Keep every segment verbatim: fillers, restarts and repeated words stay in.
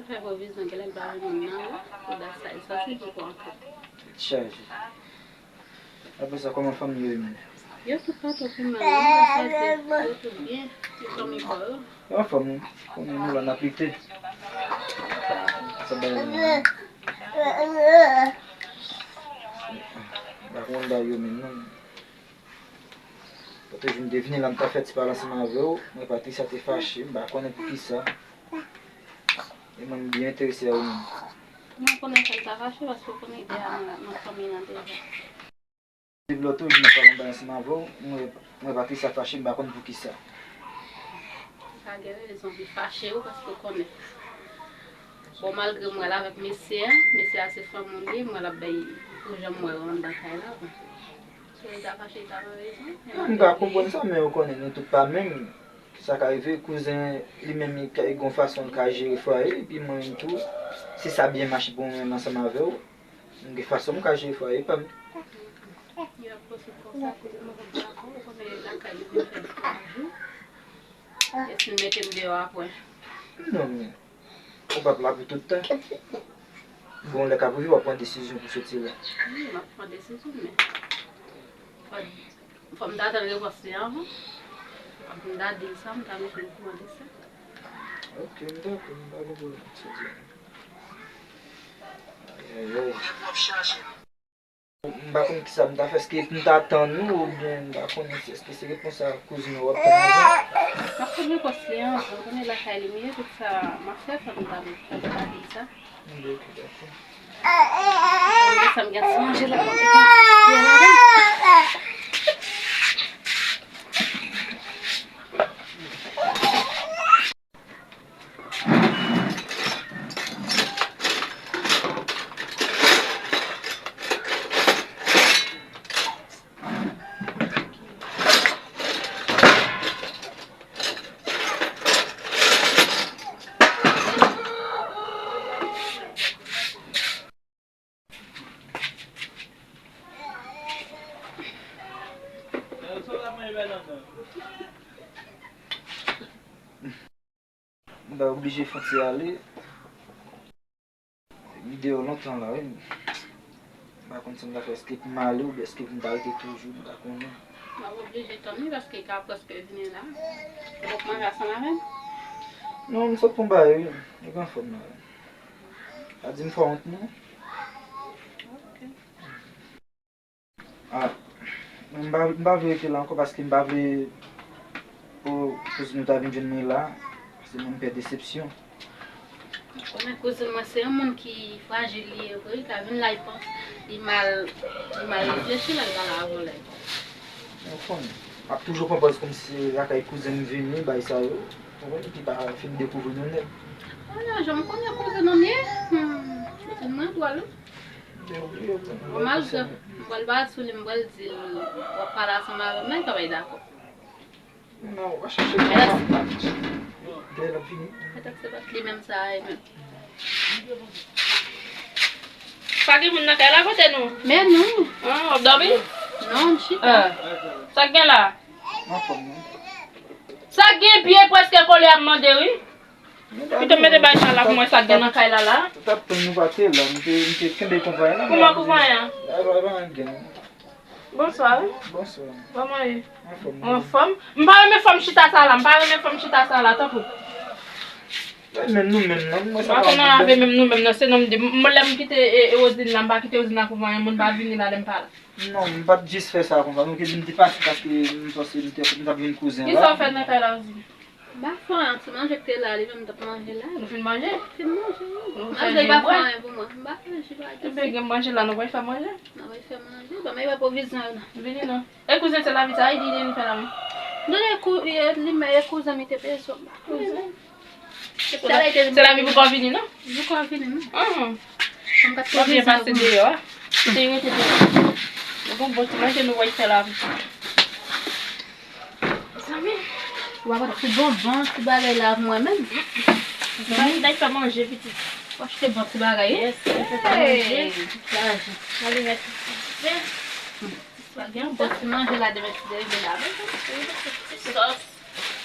Fè pwovizyon, genlè l pa jwenn moun nan, wi. Pou dat sa, e santi ki pou antre. Tèt chaje. Apre sa, kòman fanmi yo ye menm? Yo tout pa twò pi mal, non, sa di, yo tout byen, ti fanmi pa yo. Yo anfòm, wi. Konnen nou la n ap lite. Sa bay la. M pa konn bagay yo menm, non. Lòt jou m te vini la, m ta fè ti pale ansanm avè w, mwen Patricia te fache, m pa konnen poukisa. E mwen m byen enterese a ou menm. Mwen konnen sa l ta fache, paske w konnen ide a nan, nan fanmi nan deja. Depi lòt jou m ap pale anba ansanm avè w, mwen, mwen Patricia fache, m pa konn poukisa. Sa gen rezon ki fache wi, paske w konnen. Bon, malgre m wè l avèk mesye a, mesye a se fanm moun li, m wè l ap bay pou jan m wè yo anndan kay la, bon. Si w ta fache, w ta nan rezon. Non, m ka konprann sa, men ou konnen nou tout pa menm. Sa ka rive, kouzen li menm li ka, li gon fason l ka jere fwaye, epi mwen menm tou, si sa byen mache pou mwen menm ansanm avè w, m gen fason m ka jere fwaye pa m. Li ap posib konsa, kote mwen konn dakò, ou konnen lakay li vin fè twa jou. Èske l mete m deyò apre? Non, men ou p ap la pou tout tan. Bon, lè k ap rive, w ap pran desizyon pou soti la. Wi, m ap pran desizyon, men fò, fò m ta tann repons li anvan. Apre m ta di l sa, m ta mete l kòmantè sa. Ok, m dakò, m pa gen pwoblèm ak sa w di a. Ayayay. M pa konn kisa m ta fè, èske m ta tann ou, oubyen m pa konnen si èske se repons a kouzin ou w ap tann anvan. M ap tann repons li an, ou konnen lakay li m ye, tout sa m ap fè, fò m ta, fò m ta di sa. Bon, ok, dakò. Sa m gen ti manje la, m ap mete ladan. M ta oblije fon ti ale. M deyò lontan la, wi. M pa konn si m ta fè, èske pou m ale oubyen èske pou m ta rete toujou, m pa konnen. M ap oblije tann wi, paske l ka prèske vini la. Ou poko manje ansanm avè m? Non, m sot pran bagay, wi. Li pa anfòm la, wi. Pa di m fè wont, non. Ok. Ah, m pa, m pa vle rete la ankò paske m pa vle pou kouzin ou ta vin jwenn mwen la, paske mwen m pè desepsyon. Ou konnen kouzin mwen se yon moun ki frajil li ye vre, li ka vin la, li panse, li mal, li mal reflechi lè l pale avè w la. Ou konnen, m ap toujou pran pòz kòmsi lakay kouzin m vini, bay sa yo. Ou konnen, ki pa fin dekouvri nou nèt. Ah, jan m konnen kouzin nou m ye, hmm, kouzin mwen dwòl wi. Bon, malgre m pral bat sou li, m pral di l w ap pale ansanm avè m la, li pa bay dakò. Non, w a chache. Mèsi. Bèl ap vini. Petèt se pa t li menm sa a ye menm. Pa gen moun nan kay la kote nou? Men non. Ah, w ap dòmi? Non, m chita. Ah. Sa k gen la? Anfòm, non. Sa k gen pye prèske kole ap mande, wi. Pito m mete bay sa la pou mwen, sa k gen nan kay la la. Ou t ap tann nou pa te la, m te, m te kenbe konpay la. Kouman konpay an? Ay, pa, pa anyen gen. Bonswa, wi. Bonswa. Kòman ye? Anfòm. Ou anfòm? M pa renmen fòm chita sa la, m pa renmen fòm chita sa la, tanpri. Ay, men nou menm nan, mwen sa pa konprann. M pa konn anyen avè menm nou menm nan, se non m di. M, lè m kite, e, e, Roseline la, m pa kite Roseline la pou anyen, moun pa vini la lè m pa la. Non, m pa t jis fè sa konsa, non, ke di m te pase paske m panse m te, m t ap jwenn kouzen la. Kisa w fè nan kay la, Roseline? M pa fè anyen, ti manje k te la, li menm m t ap manje la. Nou fin manje? Fin manje, wi. Manje pa fè anyen pou mwen. M pa fè anyen, m pa fè anyen. Ebyen, gen manje la, nou pral fè manje? Nou pral fè manje. Ban m pwovizyon yo non. Vini non. E kouzen se lavi sa, e di li vin fè lavi. Non, e kou-, e li, e kouzen m te bezwen. Kouzen. Se lavi pou kò vini non? Pou kò vini non. Ahn. Mwen byen pase deyò a. Te rete deyò. Nou gon bon ti manje nou pral fè lavi. Zanmi, w ap achte bonbon, ti bagay la pou mwen menm. Zanmi, bay fè manje, pitit. W achte bon ti bagay, wi? Yes, bay fè manje. Hey, lajan. Mwen li mèt ven. Gen bon ti manje la demen ti derive la. Ti sòs.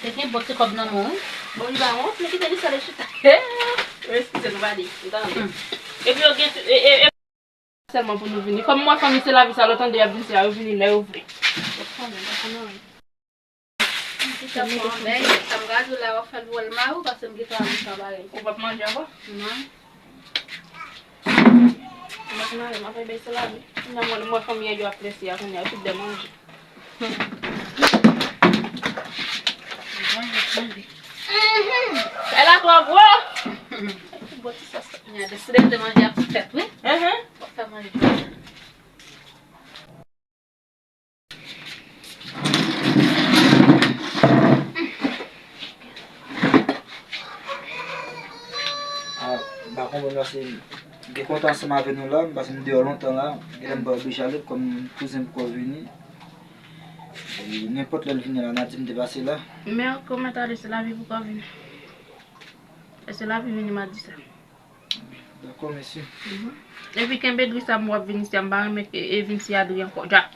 Te gen bon ti kòb nan men w, wi. Bon, li pa wont, men kite li sale chita. Hey! Eskize nou, pale. Nou tande. Epi yo gen e, e, e, sèlman pou nou vini. Kòm mwen, fanmi, se lavi sa, lè yo tande y ap vin, se la yo vini lè yo vle. Yo konnen, yo konnen. Ti sa fò anbèy, sa m ka di w la, w ap fè l pou wè l mare w, paske m gen twa jou san bagay. Ou p ap manje ankò? Non. M ap manje, m ap bay se lavi. Kounya mwen, mwen fanmi an yo ap prese a, kounya yo tout dè manje. Manje, manje. Kay la twò gwo. Bon ti sòs. Kounya deside de manje ap fèt, wi. W ap fè manje. Ah, m pa konprann paske m te kontan ansanm avè nou la, paske m deyò lontan la, genlè m pa oblije ale, kòm kouzen poko vini. E nenpòt lè l vini la, n a di m te pase la. Men kòman ta ale se lavi poko vini. E se lavi vini m a di sa. Dakò, mèsi. Mhm. Epi kenbe dri sa m w ap vin isi a, m pa renmen ke e vin si a dri ankò. Dja.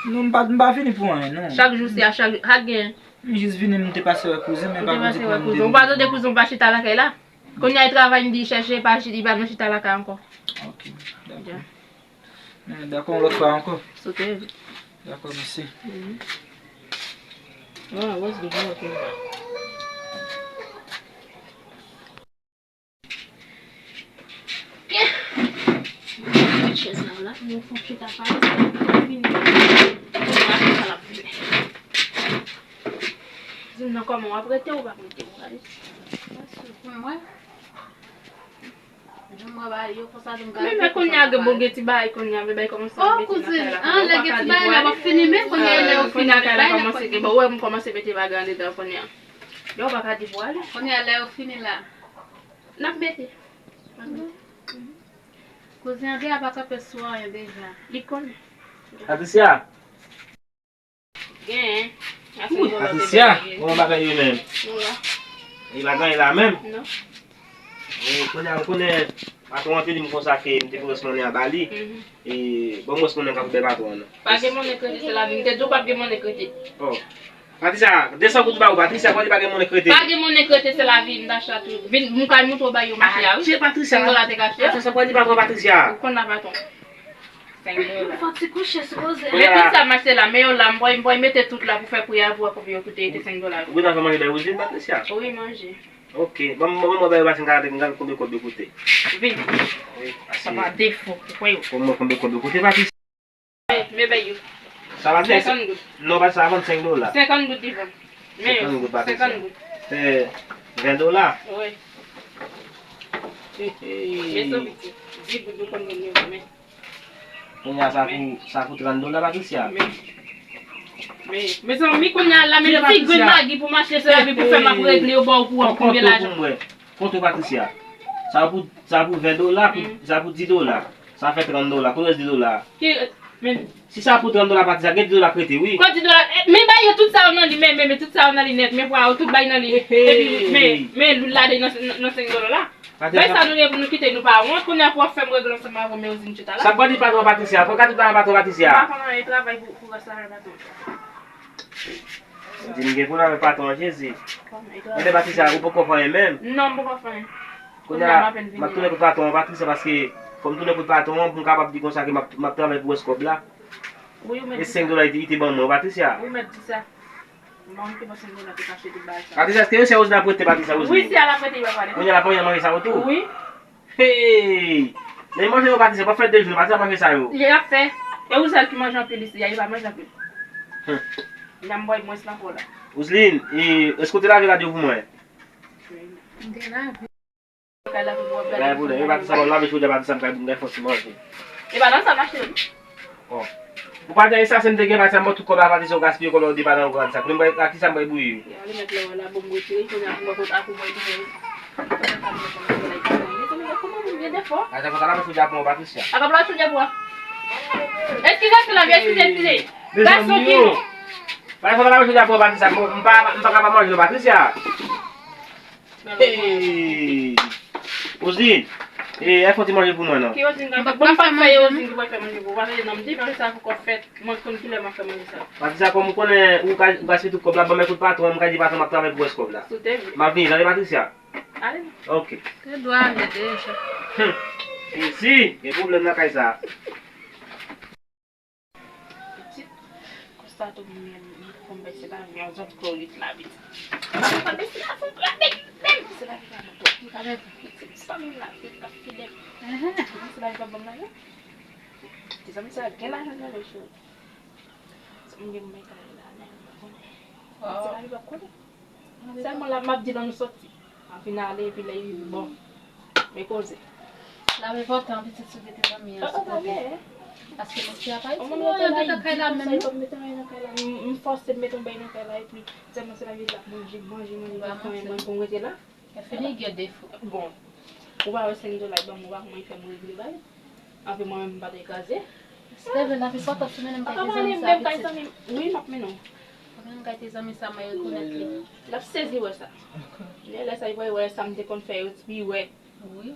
Non, m pa, m pa vini pou anyen, non. Chak jou se a chak jou. Sa k gen? M jis vini, m te pase wè kouzen, men m pa konn si pou m te vini. Ou pa tande kouzen w pa chita lakay la? Kounye a, li travay, m di li chèche, li pa chita, li pa nan chita lakay ankò. Ok, dakò. Dja. Men dakò, yon lòt fwa ankò. Sote. Dakò, mèsi. Mhm. Ah, what's the work? Chèz la, la, nou fon chita pa, fini. Sa l ap fè. Di m nan kòman w ap rete, ou p ap rete, ou gade. Pou mwen. Di m mwen ba yo konsa, di m ka. Men, men kounye a, gen bon, gen ti bagay kounye a, men bay kòmanse mete nan kay la. Oh, kouzin, an, lè gen ti bagay la, w ap fini, men kounye a, lè yo fini, kay la kòmanse gen, bon, ou wè, m kòmanse mete bagay andedan kounye a. Yo pa ka di pou ale. Kounye a, lè yo fini la. N ap mete. Kouzin an deja pa kanpe sou anyen deja. Li konnen. Patricia. Gen. Wi, Patricia, kòman bagay yo menm? Nou la. Li pa gen anyen la menm? Non. E, kounye a, m konnen patwon an te di m konsa ke m te pou rès monnen an ba li. Mhm. E, ban m rès monnen an ka pou bay patwon an non. Pa gen monnen k rete, se lavi. M te di w p ap gen monnen k rete. Oh. Patricia, de san goud ba ou, Patricia, kòman li pa gen monnen k rete? Pa gen monnen k rete, se lavi, m ta chita tou. Vin, m kay montre w bay yo mache a, wi. Adje, Patricia. Senk dola te ka achte. Patricia, kòman li pa pran Patricia? Ou konn la, patwon. Senk dola. Fò ti kouche sipoze. Men tout sa mache la, men yo la, m pral, m pral mete tout la pou fè pri a, pou wè konbyen yo koute, rete senk dola. Ou gentan fè manje bay Roseline, Patricia? Wi, manje. Ok, ban m, ban m wè bay yo, paske m ka gade, m gade konbyen kòb yo koute. Vin. Wi, paske sa pa defo, ou kwè yo. Ban m wè konbyen kòb yo koute, Patricia. Men, men bay yo. Sa pa senk goud. Non, pa sa, vennsenk dola. Senk goud li vann. Men yo, senk goud, Patricia. Senk goud. Fè ven dola. Wi. He, he. Men sa piti. Dis goud nou konn vann yo, men. Kounye a sa pou, sa pou trant dola, Patricia. Men, men, mezanmi, kounye a la, men ti grenn magi pou m achte, se lavi pou fè m ap regle yo, ba w kouran pou konbyen lajan. Konte pou m wè. Konte, Patricia. Sa pou, sa pou ven dola, pou, sa pou dis dola. Sa fè trant dola. Kote rès dis dola? Ki, men. Si sa pou trant dola, Patricia, gen dis dola k rete, wi. Kon dis dola, eh, men bay yo tout sa yo nan li, men, men, men tout sa yo nan li nèt, men pwa yo tout bay nan li. Epi, men, men lwil la de nan, nan, nan senk dola la. Bay sa nou gen pou nou kite, nou pa wont, kounye a pou w ap fè m regle ansanm avè w, men Roseline chita la. Sa pral di patwon Patricia, pral ka di patwon Patricia. M pa konn anyen, travay pou, pou rès lajan patwon. Di m gen pwoblèm avèk patwon an, Jezi. Kounye a Patricia, ou poko fè anyen menm? Non, m poko fè anyen. Kounye a, m ap tounen kot patwon an, Patricia, paske fò m tounen kot patwon an, pou m kapab di konsa ke m ap, m ap travay pou rès kòb la. Wi, ou mèt di sa. E senk dola li te, li te ban mwen, Patricia. Wi, ou mèt di sa. Mwen ki panse moun nan te kache tout bagay sa. Patricia, èske yo se Roseline ap rete, Patricia, Roseline? Wi, se a l ap rete, papa. Kounye a l ap manje sa yo tou? Wi. Hey! Men manje yo, Patricia, pa fè de jou, Patricia manje sa yo. Li ap fè. E Roseline ki manje anpil isi a, li pa manje anpil. Hum. N a mwen mwens nan kò la. Roseline, e, èske w te lave rad yo pou mwen? M te lave. Kay la pou w ap gade. Gade pou lè, e Patricia, bon, lave chodyè Patricia, m kay pou m gade fò ti manje. E pa nan sa mache, wi. Bon. Ou pa di sa, se m te gen Patricia, m ba w tout kòb la, Patricia, ou gaspiye kòb la, ou depann ou Patricia. Kounye a m bay, Patricia, m bay bouyi. Ya, li mèt lè w la, bon, m retire, kounye a pou mwen kot ak ou mwen tounen. Kòman moun gen defo? Patricia, fò sa lave chodyè pou mwen, Patricia. A, kòb la chodyè pou ou. Eskize, eskize, eskize, eskize. Gason ki nou. Patricia, fò sa lave chodyè pou mwen, Patricia, m pa, m pa kapab manje non, Patricia. Hey! Roseline, e, fè yon ti manje pou mwen, non. Ki Roseline? Bon, m pa fè Roseline ki pral fè manje pou ou. Paske non, m di Patricia pou kòb fèt. Mwen konn kilè m ap fè manje sa. Patricia, kòm ou konnen, ou ka, ou gaspiye tout kòb la, ban m kout patwon, m ka di patwon m ap travay pou rès kòb la. M ap vini, tande, Patricia? Ale. Ok. Te dwe ale deja. Hum. Isi, gen pwoblèm nan kay sa. Pitit, konsa tou mwen, mwen konn bese la, mwen zòt klorit la, pitit. Mwen konn bese la, fon la, men, men, se la ki pa bon. Pitit, se pa menm la, pitit, pa fidèl. Pitit, se la ki pa bon la, non. Ti zanmi sa, gen lajan nan men, cheri. Sa m gen pou mwen kay la, men, mwen pa konnen. Se la ki pa konnen. Sèlman la, m ap di l ann soti. Ann fin ale, epi lè y bon. Men koze. L ap enpòtan, pitit, si w gen ti zanmi an, sipote. Paske mesye a pa itil, non, yo dedan kay la menm, non. M, m fòse m met yon bagay nan kay la, epi sèlman se la vin ap manje, manje, manje, jiska mwen, mwen, pou m rete la. Fini gen defo. Bon. Ou pa wè senk dola, ban m, ou pa konn fè mwen regle bagay. Anpi mwen menm m pa t kraze. Steven, nan pi pòtan si mennen m kay ti zanmi sa, pitit. Wi, m ap mennen w. Ou mennen m kay ti zanmi sa, mwen rekonèt li. L ap sezi wè sa. Lè, lè sa, li pral wè sa m te konn fè yo, epi wè. Wi.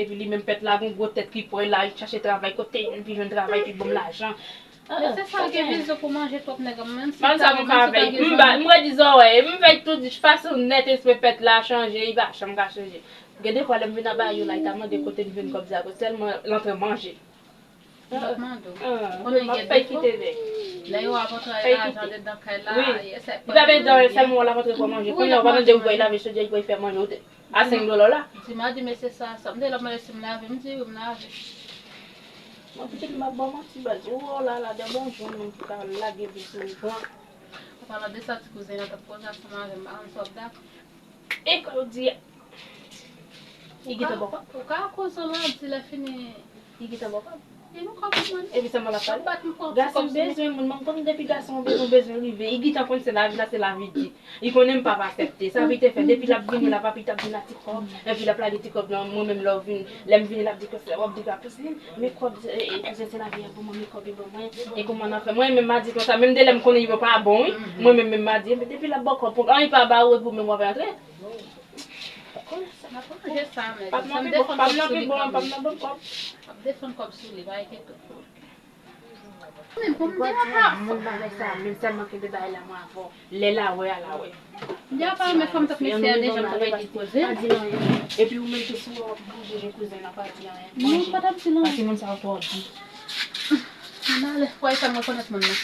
Epi li menm pèt la, gon gwo tèt ki pran la, li chache travay kote, li jwenn travay, li ban m lajan. Men se sa, gen vizyon pou manje twòp nèg an, menm si sa mwen pa vèy. M ba, m redi zòrèy, m vèy tout fason nèt, espre pèt la chanje, li pa janm ka chanje. Gen de fwa lè m vin anba yo la, li ta mande kote m jwenn kòb sa, sèlman l antre manje. L ap mande w. Konnen gen defo. Lè yo ap antre lajan dedan kay la, li pa bezwen anyen, sèlman w la antre pran manje. Kounye a w pa tande ou pral lave chodyè, ou pral fè manje, ou te a senk dola w la. Di m a di mesye sa, sa m te lè mwen si m lave, m di wi m lave. Mwen pitit m ap ba w manti baz. Ou wè w la la de bon jan moun ki ka lage vi sou pran. An palan de sa ti kouzen an t ap koze ansanm avè m, pa konn si w ap dakò. E kòb di a. Li gentan ba w kòb. Ou ka koze w la di lè fini. Li gentan ba w kòb. Li nou kòb mwen. Epi sèlman l ap pale. Gason bezwen moun, mwen konn depi gason bezwen, bezwen rive. Li gentan konn se lavi la, se lavi di. Li konnen m p ap aksepte. Sa pi te fè, depi l ap vini la, papi t ap vin ak ti kòb. Epi l ap lage ti kòb nan mwen menm lè w vin. Lè m vini, l ap di konsa, w ap di pa kouzen, men kòb, e, e, kouzen se lavi a ban mwen, men kòb li ban mwen. E kòman n a fè? Mwen menm m a di konsa, menm de lè m konnen yo pa bon, wi. Mwen menm, menm m a di, men depi l ap ba w kòb, pou anyen pa ba ou, epi ou menm w ap rantre. Konnen sa. M ap manje sa, men pa m nan pi bon, pa m nan pi bon, pa m nan bon kòb. M ap defann kòb sou li, pa enkyete w. Men pou m di a pa. Moun bagay sa, menm sèlman kenbe bagay la mwen avè w. Lè l a wè a, l a wè. M di a pa, men fanm tank mesye a deja m ta bay li koze. Pa di l anyen. Epi ou menm tou si w ap bouje je kouzen nan, pa di anyen. Non, pa t ap di l anyen. Paske moun sa yo twò di. M ale, w a fè m rekonèt moun nan.